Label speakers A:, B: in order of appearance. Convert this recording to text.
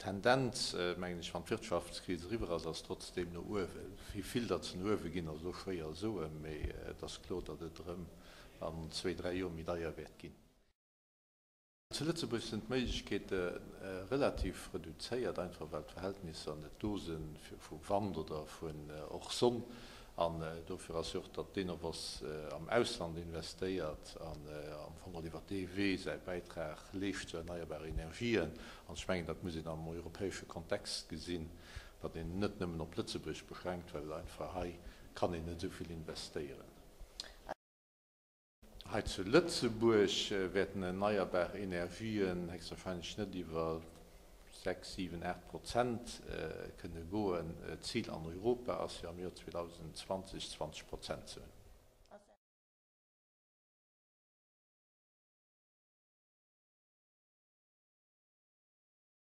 A: D'Tendenz, mengen ech, wann d'Wirtschaftskris eriwwer ass, ass trotzdeem no uewen. Wéi vill datt se no uewe ginn, ass elo schwéier soen, mee et ass kloer, datt et erëm an zwéi, dräi Joer méi deier wäert ginn. Zu Lëtzebuerg sinn d'Méiglechkeete relativ reduzéiert, einfach well d'Verhältnisser net do si vu Wand oder vun och Sonn. An dofir ass jo och, datt d'Enovos am Ausland investéiert an am Fong och iwwer dee Wee säi Bäitrag leescht zu erneierbare Energien. An ech mengen, dat muss een am europäesche Kontext gesinn, datt een net nëmmen op Lëtzebuerg beschränkt, well einfach hei kann een net esou vill investéieren. Hei zu Lëtzebuerg wäerten erneierbar Energien héchstwahrscheinlech net iwwer 6, 7, 8 Prozent kënne goen. D'Zil an Europa ass jo am Joer 2020 20 Prozent ze hunn.